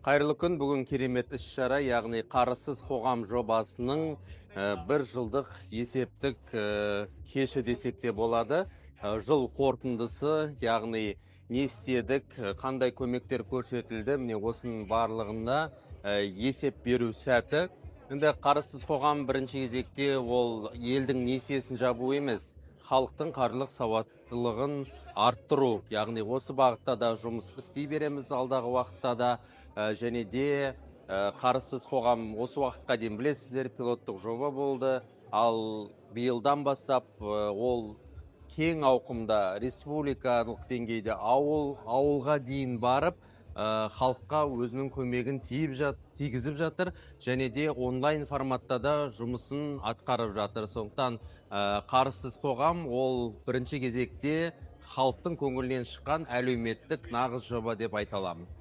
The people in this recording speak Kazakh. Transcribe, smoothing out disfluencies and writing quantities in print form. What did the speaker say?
Қайырлы күн! Бүгін керемет іс-шара, яғни «Қарызсыз қоғам» жобасының бір жылдық есептік кеші десек те болады. Жыл қорытындысы, яғни не істедік, қандай көмектер көрсетілді, міне, осының барлығына есеп беру сәті. Енді «Қарызсыз қоғам» бірінші кезекте ол елдің несиесін жабу емес, халықтың қаржылық сауаттылығын арттыру, яғни осы бағытта да жұмыс істей береміз алдағы уақытта да. Және де «Қарызсыз қоғам» осы уақытқа дейін, білесіздер, пилоттық жоба болды, ал биылдан бастап ол кең ауқымда, республикалық деңгейде, ауыл ауылға дейін барып, халыққа өзінің көмегін тигізіп жатыр және де онлайн форматта да жұмысын атқарып жатыр. Сондықтан «Қарызсыз қоғам» ол бірінші кезекте халықтың көңілінен шыққан әлеуметтік нағыз жоба деп айта аламын.